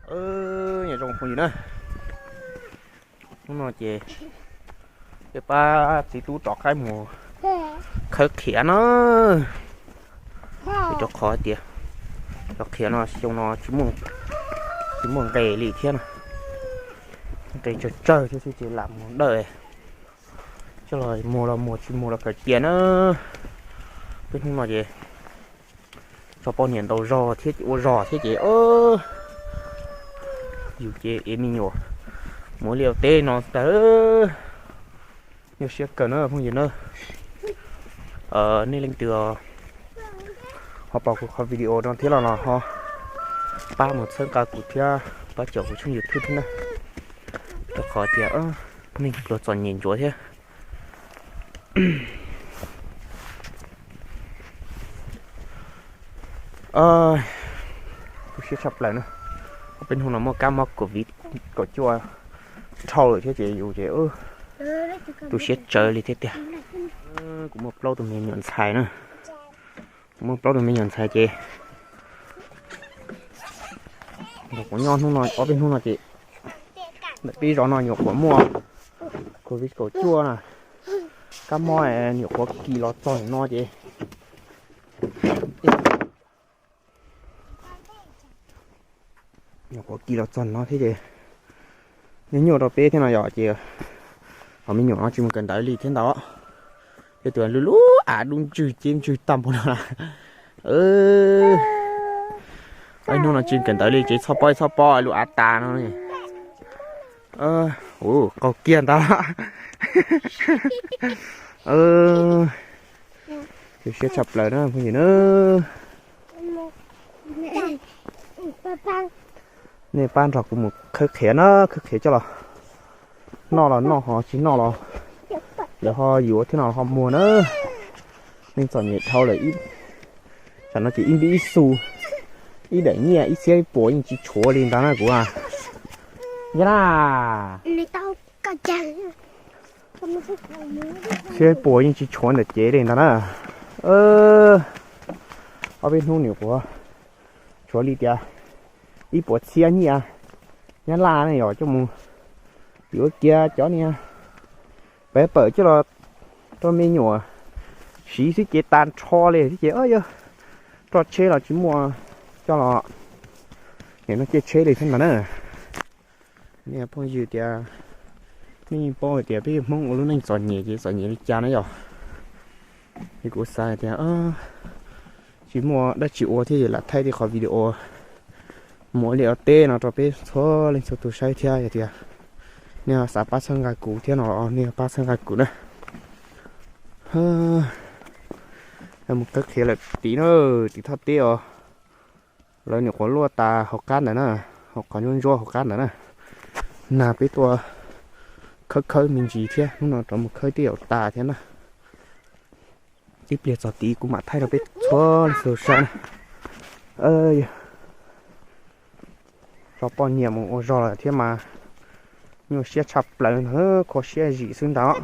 Nyob zoo phooj ywg na, hnub no ces peb pab txiv tub rov qab mus khawb qhiav no. Rau qhov tias cov qhiav no xyoo no tsis muaj nqe li thiab na, nqe tsawg tsawg thiab xwb ces lam mus dawj coj los muag los muag, tsis muag los kawg cia na. Peb hnub no ces tso poj niam ntaus zog thiab ces ua zog thiab ces yus ces ev me nyuam mus ua liaj ua teb no ntag. Nyuaj siab kawg na phooj ywg na. Nej leej twg ho pom kuv qhov video no thiab los ho pab mus txhawb nqa kuv thiab pab caum kuv tshooj YouTube thiab na, rau qhov tias neeg pluag txom nyem ntsuav thiab. Tu siab tshaj plaws na, peb hnub no muaj kab mob COVID kaum cuaj dhau lawm thiab ces yus ces tu siab tsawv li thiab tiag. Kuv muaj plaub tus me nyuam ntxhais na, kuv muaj plaub tus me nyuam ntxhais ces nrog kuv nyob hnub no ob peb hnub no ces ntawm peb zos no nyuam qhuav muaj COVID kaum cuaj na, kab mob nyuam qhuav kis los txog no ces nyuam qhuav kis los txog no thiab ces nyuaj nyuaj rau peb thiab no yom ces ho me nyuam no tsis mus kawm ntawv li thiab ntag. Tej tus lub lub av dub ntswg ceb ntswg tag npaum no. Hnub no tsis kawm ntawv li ces txhob pob txhob pob lub av tas no. Qaug kiag ntag. Tu siab tshaj plaws na phooj ywg na. Nej pab nrog kuv mus khawb qhiav na, khawb qhiav coj los noj los noj, ho tsis noj los lawv ho yuav thiab no ho muag na. Neeg txom nyem dhau lawm, tam no ces ib npib ib xu, ib daim nyiaj ib txhiab ib puas yeej tsis tshuav li ntag na kuv. Yog na, txhiab ib puas yeej tsis tshuav ntawm cev li ntag na. Ob peb hnub nyuam qhuav tshuav li tias ib puas txhiab nyiaj Nyab Laj ne yom, coj mus yuav kiag cov niag pawv pawm coj los rau me nyuam siv xwb ces tag nrho li thiab ces yog roj tsheb los tsis muaj coj los, nim no caij tsheb li thiab ntag na. Nej phooj ywg tias, nej yeej paub hais tias peb Hmoob ua lub neej txom nyem ces txom nyem li cas na yom. Es kuv xav hais tias tsis muaj dab tsi ua thiab es lam thaij tej qhov video mus ua liaj ua teb no rau peb txhua leej txhua tus saib thiab. Yog tias nej xav pab txhawb nqa kuv thiab no los nej pab txhawb nqa kuv na. Mus khawb qhiav lawm tim na, tim thaj teb os. Lawv nyuam qhuav luaj tas hauv qab ntawd na, hauv qhov ntsuab ntsuab hauv qab ntawd na. Nag peb tuaj khawb khawb me ntsis thiab, hnub no rov mus khawb tej zaum tas thiab na. Tib pliag txog tid kuv mam thaij rau peb txhua leej txhua saib na. Tso poj niam mus ua zog lawm thiab mas nyuaj siab tshaj plaws ntag, kho siab zim xwb ntag.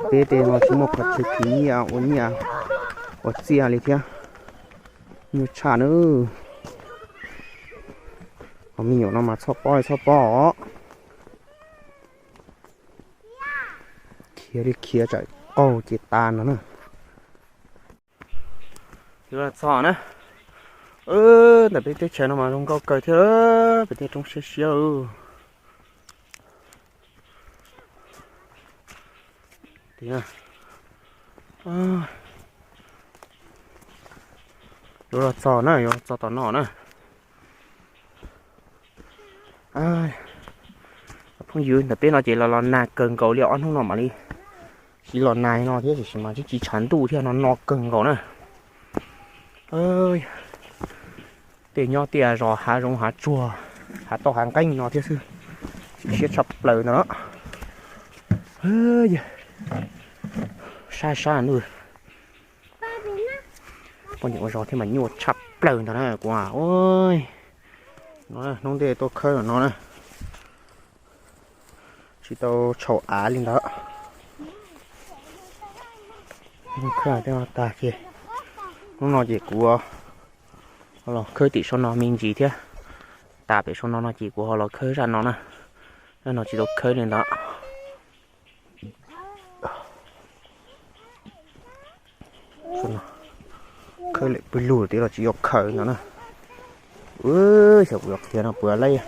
Peb tej no tsis muaj qhov chaw khiav nyiaj ua nyiaj ua txiaj li thiab, nyuaj tshaj na. Ho me nyuam no mas txhob pob txhob pob os. Khiav li khiav tsam qaug ces tas no na. Yuav los txog na. Ntawm peb teb chaws no mas zoo nkauj kawg thiab, peb tej roob siab siab. Yuav los txog na, yuav los txog tom no na. Phooj ywg, ntawm peb no ces los los nag kawg nkaus li, ob hnub no mam li siv los nag no thiab, tiam sis mas tsis tsis tshav ntuj thiab, no no kawg nkaus na. Tej nyob tej zos hav zoov hav tsuag, hav toj hav nqeeb no thiab xwb, siab tshaj plaws ntawd na. Sab sab ntuj, poj niam ua zog thiab mas nyuaj tshaj plaws ntawd na kuv. Hnub ntej tuaj khawb no na, tsis tau tshau av li ntawd. Khawb tej no tag ces Hnub no ces kuv ho los khawb tim saum no me ntsis thiab. Tas pem saum no no ces kuv ho los khawb zaj no na. Zaj no tsis tau khawb li ntawd. Khawb lawm pw lug tias los tsis yog khaws no na. Xyov kuv yuav qhia no puas laib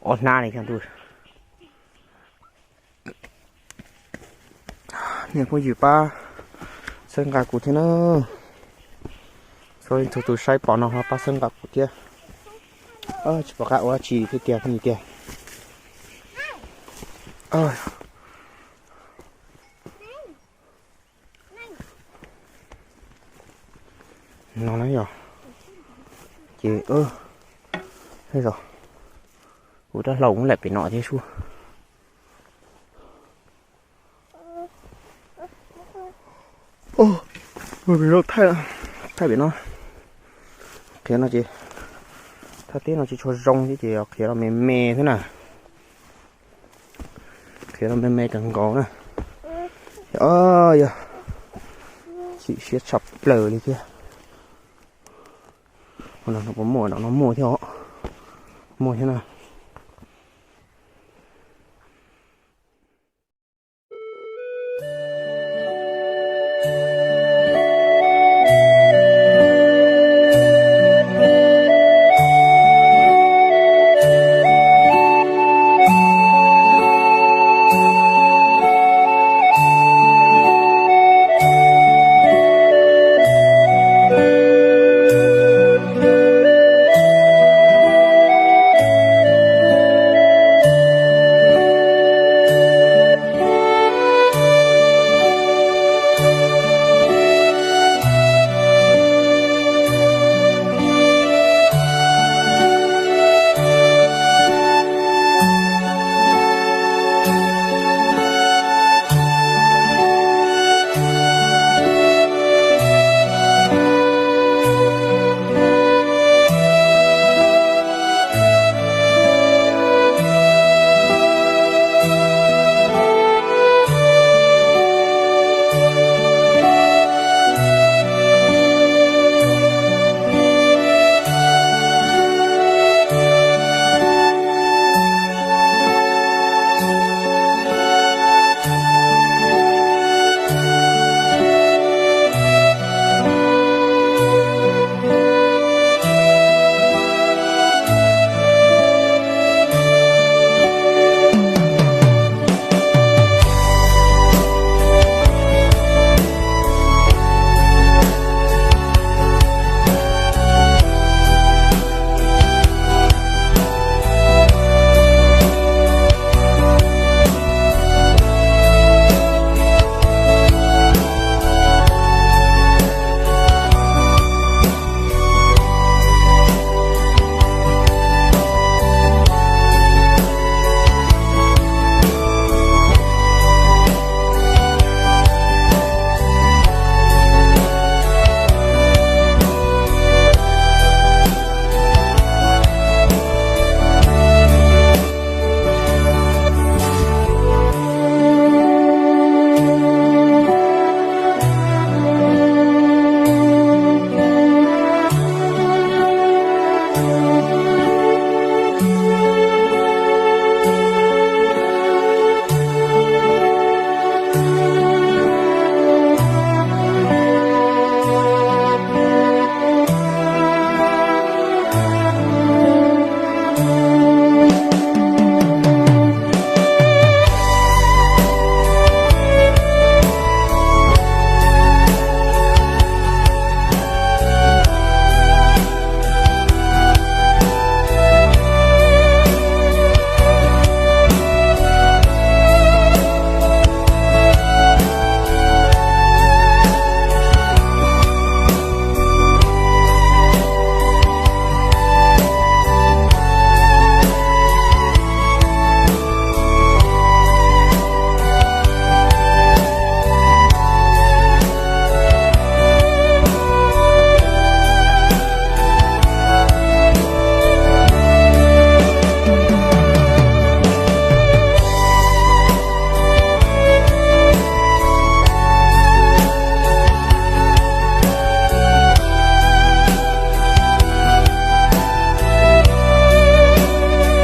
ob hnab li thiab ntuj. Niam phooj ywg pab txhawb nqa kuv thiab na. Txhua leej txhua tus saib pom no ho pab txhawb nqa kuv thiab. Tsis pom qab ua dab tsi thiab tiag phooj ywg tiag. No na yog, ces, kuv rab hlau kuv lawm pem no thiab sub. Thaij, thaij pem no. Qhia no ces, thaj teb no tsis tshua zoo thiab ces qhia los me me xwb na. Qhia los me me kawg nkaus na. Yog, chim siab tshaj plaws li thiab. No puas muaj, no muaj thiab os. Muaj thiab na.